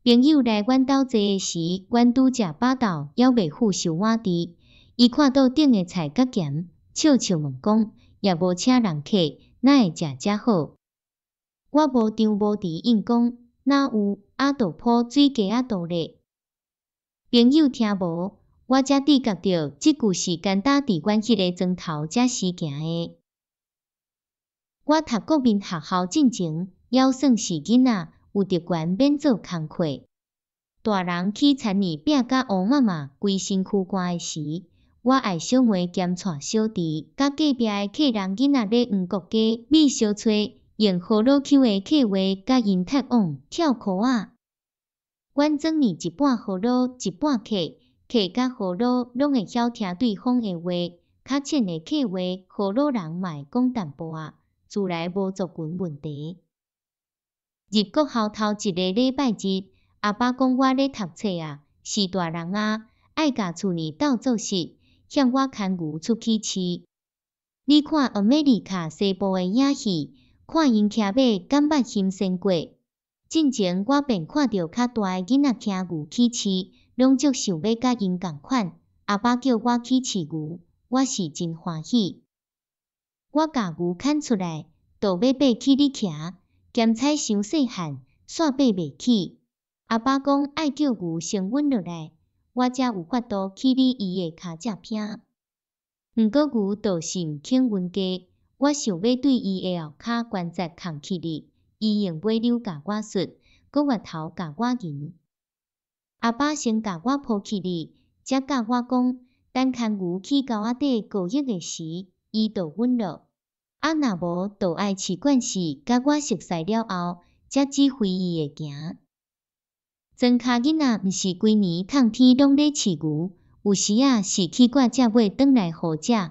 朋友來阮兜坐的時，阮拄食飽豆，猶未付收碗箸。伊看桌頂的菜較鹹，笑笑問講：也無請人客，哪會食遮好？我無張無遲應講：哪有，啊就鋪水雞仔肚咧。朋友聽無，我才知覺著這句是簡單佇阮彼个莊頭才時行的。我讀國民學校進前，猶算是囡仔，有特權免做工課。大人去田裡拚甲烏麻麻，規身軀汗的時，我愛小妹兼帶小弟，佮隔壁的客人囡仔咧黃國家米相揣，用葫蘆腔的客話佮𪜶踢往跳箍仔。阮庄裡一半葫蘆一半客，客佮葫蘆攏會曉聽對方的話，較淺的客話，葫蘆人嘛會講淡薄仔，自來無族群問題。入國校頭一个禮拜日，阿爸講我咧讀冊啊，是大人啊，愛共厝裡鬥做事，向我牽牛出去飼。你看阿美利卡西部的影戲，看𪜶騎馬，敢捌欣鮮過？進前我便看著較大的囡仔騎牛去飼，攏足想欲佮𪜶仝款。阿爸叫我去飼牛，我是真歡喜。我共牛牽出來，就欲爬起咧騎，兼且傷細漢，煞爬袂起。阿爸講愛叫牛先穩落來，我才有法度起佇伊的跤脊坪。毋過牛倒是毋肯穩家，我想欲對伊的後跤關節崁起咧，伊用尾溜共我術，閣越頭共我吟。阿爸先共我抱起咧，才教我講，等牽牛去溝仔底過熱的時，伊就穩囉。啊，若無，就愛飼慣勢，佮我熟似了後，才指揮伊會行。莊跤囡仔毋是規年透天攏咧飼牛，有時仔是去割食尾轉來予食。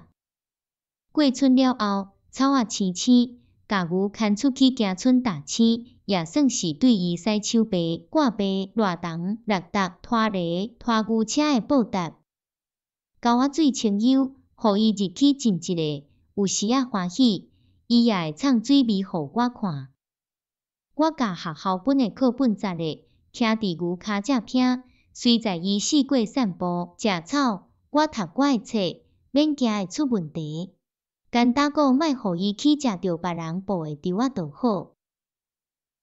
過春了後，草仔青青，共牛牽出去行春踏青，也算是對伊洗手背、掛背、賴銅、落搭、拖犁、拖牛車的報答。溝仔水清幽，予伊入去浸一下，有時仔歡喜，伊也會藏水味予我看。我共學校分的課本紮咧，徛佇牛跤脊坪，隨載伊四過散步、食草，我讀我的冊，免驚會出問題。簡單講，莫予伊去食著別人布的稻仔就好。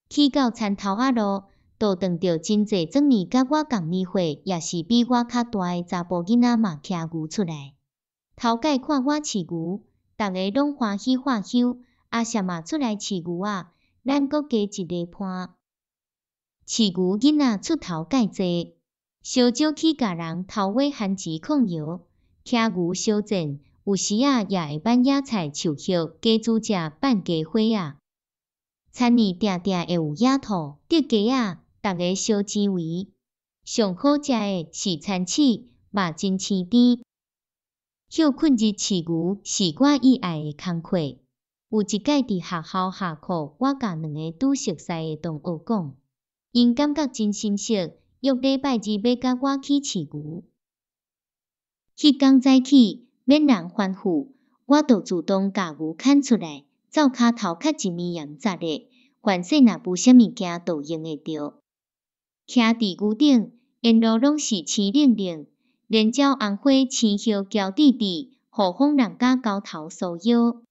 去到田頭仔路，就撞著真濟庄年佮我仝年歲，抑是比我較大的查埔囡仔嘛騎牛出來。頭擺看我飼牛，逐个攏歡喜喝香，阿舍嘛出來飼牛仔，咱閣加一个伴。飼牛囡仔出頭蓋濟，燒少去共人偷挖番薯炕藥，騎牛相戰，有時仔也會挽野菜、樹葉，加煮食拌雞花仔。田裡定定會有野兔、竹雞仔，逐个相爭圍。上好食的是田鼠，嘛真鮮甜。歇睏日飼牛是我意愛的工課。有一擺佇學校下課，我共兩个拄熟似的同學講，𪜶感覺真心適，約禮拜日欲佮我去飼牛。彼工早起，免人吩咐，我就自動共牛牽出來，灶跤頭殼一物鹽紮咧，凡勢若無啥物件就用會著。徛佇牛頂，沿路攏是青冷冷，連鳥紅花青葉嬌滴滴，予風弄甲猴頭酥腰。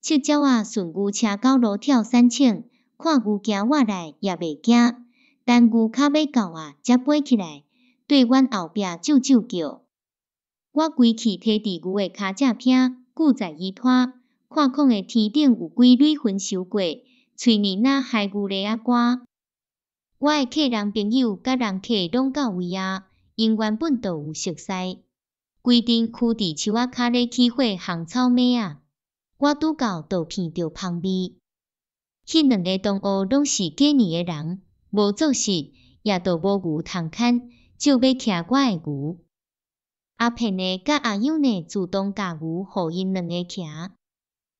赤鳥仔順牛車溝路跳三衝，看牛驚我來也袂驚，等牛跤欲到啊，才飛起來，對阮後壁啾啾叫。我規氣提佇牛的跤脊坪，久在伊拖，看空的天頂有幾縷雲收過，喙裡若海牛螺仔歌。我的客人朋友佮人客攏到位啊，𪜶原本就有熟似，規陣趺佇樹仔跤咧起火烘草麥仔。我拄到就鼻著芳味。彼兩个同學攏是過年的人，無做事，也就無牛通牽，少欲騎我的牛。阿騙的佮阿勇呢自動共牛予𪜶兩个騎。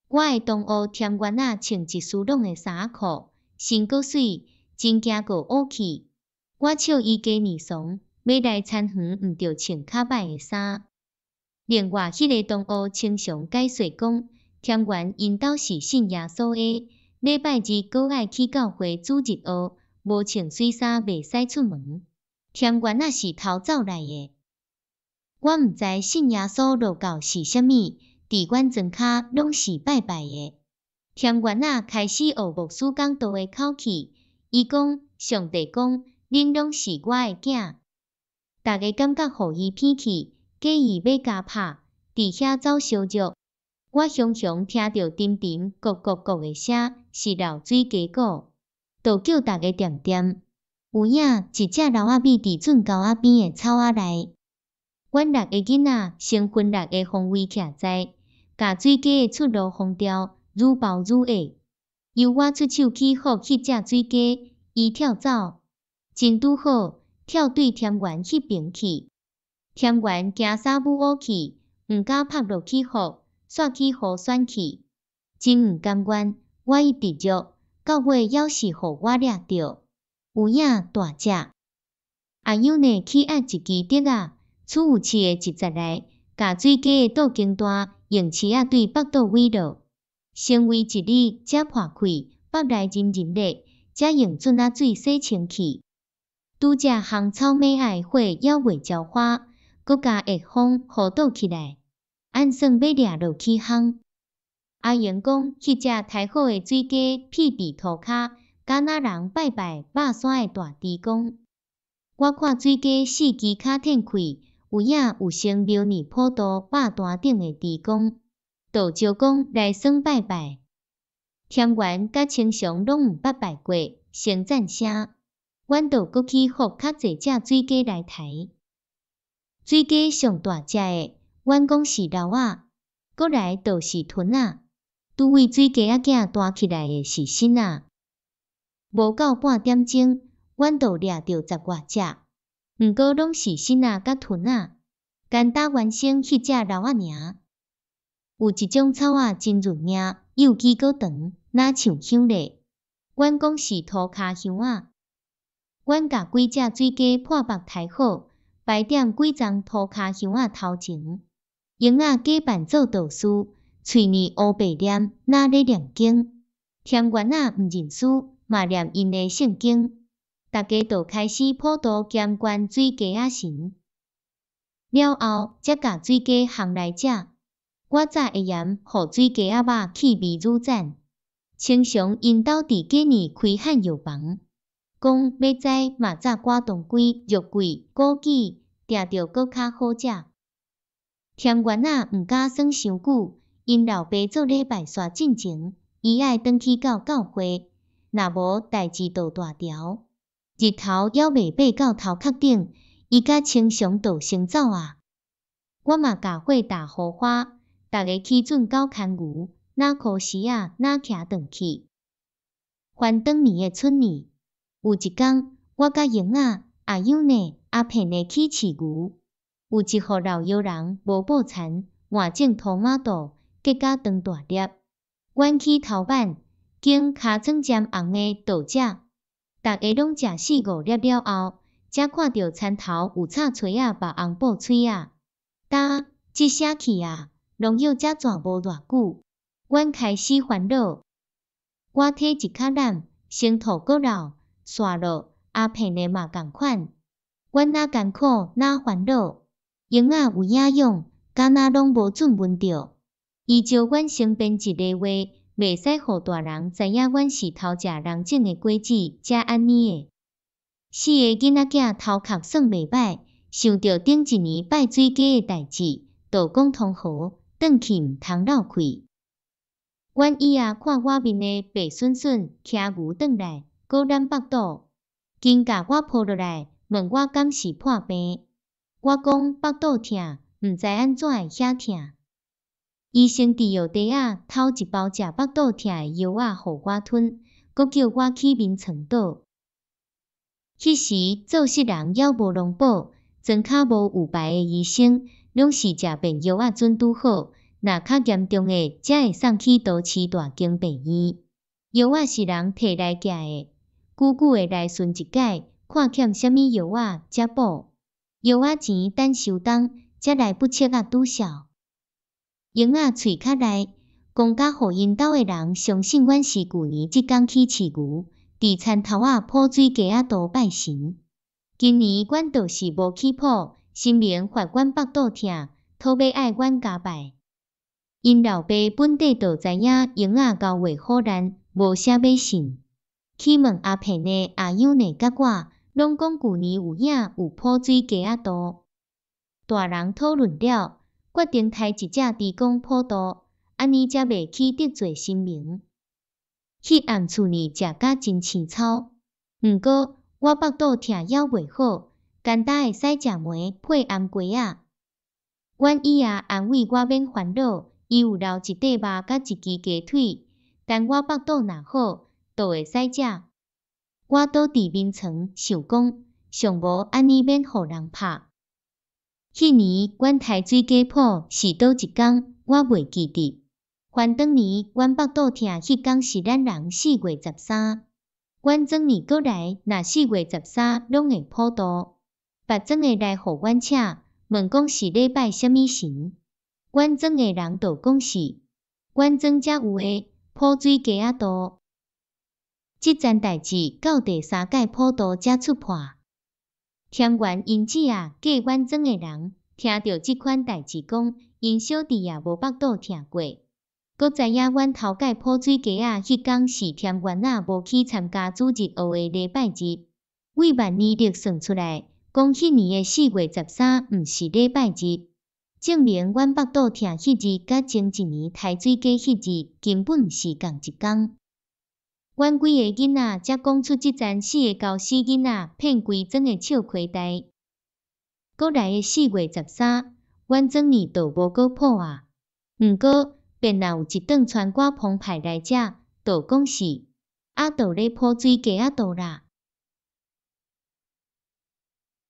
我的同學添元仔穿一絲絨的衫仔褲，身閣媠，真驚閣烏氣。我笑伊過年慫，欲來田園毋著穿較歹的衫。另外彼个同學穿常解說講，添元𪜶兜是信耶穌的，禮拜日閣愛去教會主日學，無穿媠衫袂使出門。田原仔是偷走來的。我毋知信耶穌道教是啥物，佇阮莊跤攏是拜拜的。田原仔開始學牧師講道的口氣，伊講上帝講，恁攏是我的囝。逐家感覺予伊騙去，假意欲共拍，佇遐走燒肉。我雄雄聽著沉沉咕咕咕的聲，是漏水雞鼓，就叫逐家恬恬。有影一隻老鴨覕佇圳溝仔邊的草仔內。阮六个囡仔先分六个方位徛在，共水雞的出路封掉，愈包愈矮。由我出手去唬彼隻水雞，伊跳走，真拄好，跳對田原彼爿去。田原驚啥舞烏去，毋敢拍落去唬，煞去予選去。真毋甘願，我一直著，到尾猶是予我掠著。有影大隻。阿幼呢去按一支笛仔，厝有刺的一節來，共水雞的倒肩帶用刺仔對腹肚位落，成為一日才破開，腹內凜凜熱，才用樽仔水洗清氣。拄才烘草莓仔的火猶未焦花，閣共熱風予倒起來，按算欲掠落去烘。阿英講，彼隻刣好的水雞屁佇塗跤，敢若人拜拜肉山的大豬公。我看水雞四支跤展開，有影有成廟內普渡肉壇頂的豬公，就招講來耍拜拜。田原佮青祥攏毋捌拜過，先讚聲。阮就閣去唬較濟隻水雞來刣。水雞上大隻的，阮講是老鴨，閣來就是豚仔。拄位水雞仔囝大起來的是爍仔。無夠半點鐘，阮就掠著十外隻，毋過攏是爍仔佮豚仔，干焦原先彼隻老鴨爾。有一種草仔真潤命，幼枝閣長，若像香咧。阮講是塗跤香仔。阮共幾隻水雞破腹刣好，排踮幾叢塗跤香仔頭前。英仔假扮做道士，喙裡烏白念，若咧念經。田原仔毋認輸，嘛念𪜶的聖經。逐家就開始普渡兼關水雞仔神。了後，才共水雞烘來食。我早會嫌予水雞仔肉氣味愈讚。青常𪜶兜佇過年開漢藥房，講欲知嘛早掛當歸、肉桂、枸杞，定著閣較好食。田原仔毋敢耍傷久，𪜶老爸做禮拜煞進前，伊愛轉去到教會，若無代誌就大條。日頭猶未爬到頭殼頂，伊佮青常就先走啊。我嘛共火踏予花，逐家去圳溝牽牛，若箍匙仔，若騎轉去。還當年的春年，有一工，我佮英仔、阿幼呢、阿片呢去飼牛，有一戶老腰人無布田，換種塗馬豆，結甲長大粒。阮去頭挽，經尻川尖紅的稻食，逐家攏食四五粒了後，才看著田頭有插槌仔縛紅布穗仔。噠，這聲去啊，農藥才逝無偌久，阮開始煩惱。我體質較懶，先吐閣老，煞落阿片的嘛仝款。阮若艱苦，若煩惱，英仔有影勇，敢若攏無准聞著。伊招阮先編一个話，袂使予大人知影阮是偷食人種的果子，才按呢的。四个囡仔囝頭殼算袂䆀，想著頂一年拜水雞的代誌，就講通好，轉去毋通漏氣。阮以後看我面的白筍筍騎牛轉來，閣攬腹肚，緊共我抱落來，問我敢是破病。我講腹肚疼，毋知按怎會遐疼。醫生佇藥袋仔偷一包食腹肚疼的藥仔予我吞，閣叫我去眠床倒。彼時做事人猶無農保，莊跤無有牌的醫生，攏是食便藥仔準拄好，若較嚴重的，才會送去都市大間病院。藥仔是人提來寄的，久久會來巡一擺，看欠啥物藥仔才補。藥仔錢等收冬，才來不切仔拄數。英仔喙較利，講甲予𪜶兜的人相信阮是舊年這工去飼牛，佇田頭仔普水街仔度拜神。今年阮著是無去普，神明罰阮腹肚疼，討欲愛阮加拜。𪜶老爸本底就知影嬰仔交袂虎難，無啥欲信。去問阿騙的阿養呢佮我，攏講舊年有影有普水雞仔肚。大人討論了，決定刣一隻豬公普渡，按呢才袂去得罪神明。彼暗厝裡食甲真青草，毋過我腹肚疼猶袂好，簡單會使食糜配頷雞仔。阮姨仔安慰我免煩惱，伊有留一塊肉佮一支雞腿，等我腹肚若好，就會使食。我倒佇眠床想講，上無按呢免予人拍。彼年阮刣水雞普是佗一工，我袂記得。翻轉年阮腹肚疼彼工是咱人四月十三。阮祖兒閣來，若四月十三攏會普渡。別莊的來予阮請，問講是咧拜啥物神。阮莊的人就講是，阮莊才有的普水雞仔肚。這欉代誌到第三屆普渡才出破。田園𪜶姊仔過阮莊的人，聽著這款代誌講，𪜶小弟也無腹肚疼過。閣知影阮頭屆普水雞仔彼工是田園仔無去參加主日學的禮拜日，為萬年曆算出來，講彼年的四月十三毋是禮拜日，證明阮腹肚疼彼日佮前一年刣水雞彼日根本毋是仝一工。阮幾个囡仔才講出這欉四个猴死囡仔騙規莊的笑虧代。閣來的四月十三，阮祖兒就無閣普啊。毋過，便若有一頓穿歌澎派來遮，就講是阿道咧普水雞仔肚啦。